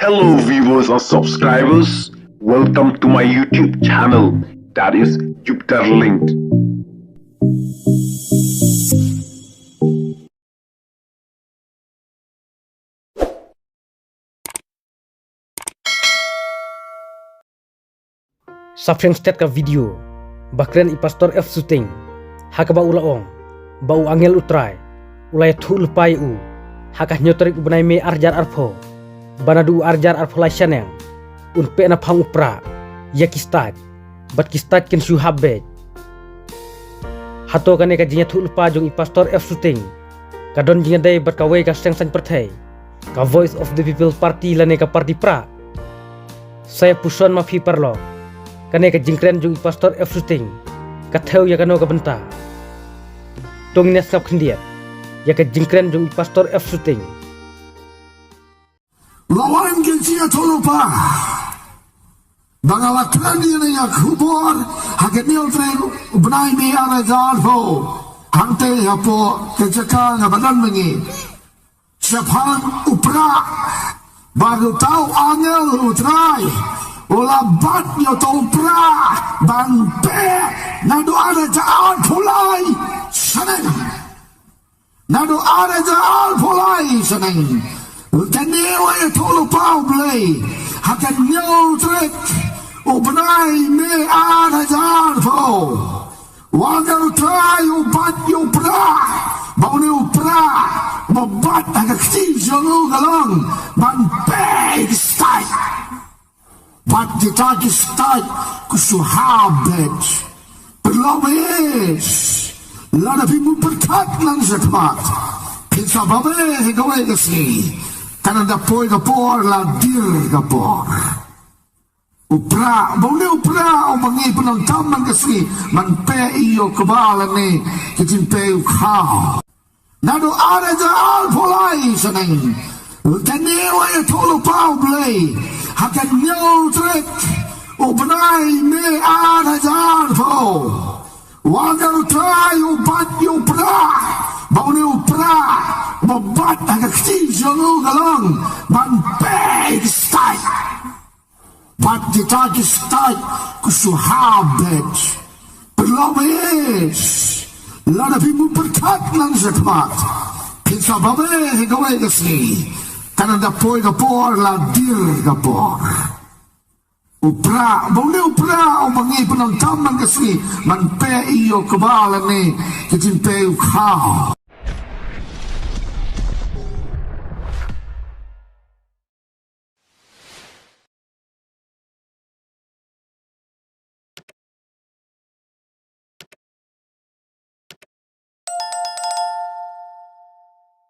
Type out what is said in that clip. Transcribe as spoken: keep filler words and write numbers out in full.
Hello viewers and subscribers, welcome to my YouTube channel, that is Jupiter Linked. Sa pyrshang stet ka video ba kren i Pastor F Suting, ha kaba u la ong ba u angel U Trai u la ïathuh lypa ïa u ha ka hynñiew tarik u bnai May ar hajar arphew, ba naduh u ar hajar arphew lai shaneng un peh na phang u Prah ïa ki stait, bad ki stait kin shu hap beit. Hato kane ka jingïathuh lypa jong i Pastor F Suting ka don jingïadei bad kawei ka seng saiñ pyrthei, ka Voice of the People Party lane ka Party Prah? Sa ïa puson ma phi paralok, kane ka jingkren jong i Pastor F Suting ka thew ïa kano ka bynta? To ngin ïa sngap khyndiat ïa ka jingkren jong i Pastor F Suting. La wan ka jingïathuh lypa ba nga la kren ïa kane ka khubor ha ka hynñiew tarik u bnai May ar hajar arphew, hangtei hapoh ka jaka nga ba don mynne. Shaphang u Prah, ba uta u angel U Trai u la bat ïa uta u Prah ban peh naduh ar hajar arphew lai shaneng. Naduh ar hajar arphew lai shaneng. Kane u ïathuh lypa U Blei ha ka hynñiew tarik u bnai May ar hajar arphew. U angel U Trai u bat ïa u Prah, ba une u Prah uba bat ha ka kti jong u ka long ban peh ïa ki stait. Bad kita ki stait ki shu hap beit. Paralok ba ïeit, lada phi mut pyrkhat nang shakhmat, phin sa bam eh ha kawei ka sngi. Kan ym da poi ka por, la dier ka por. U Prah, ba une u Prah uba ngi pyndonkam man ka sngi ban peh ïa u kba lane ka jingpeh ïa u khaw. Naduh ar hajar arphew lai shaneng. Kane u ïathuh lypa U Blei ha ka hynñiew tarik u bnai May ar hajar arphew. U angel U Trai u bat ïa u Prah, ba une u Prah uba bat ha ka kti jong u ka long ban peh ïa ki stait. Bad kita ki stait ki shu hap beit. Paralok ba ïeit, lada phi mut pyrkhat nang shakhmat, phin sa bam eh ha kawei ka sngi. Kan ym da poi ka por, la dier ka por. U Prah, ba une u Prah uba ngi pyndonkam man ka sngi ban peh ïa u kba lane ka jingpeh ïa u khaw.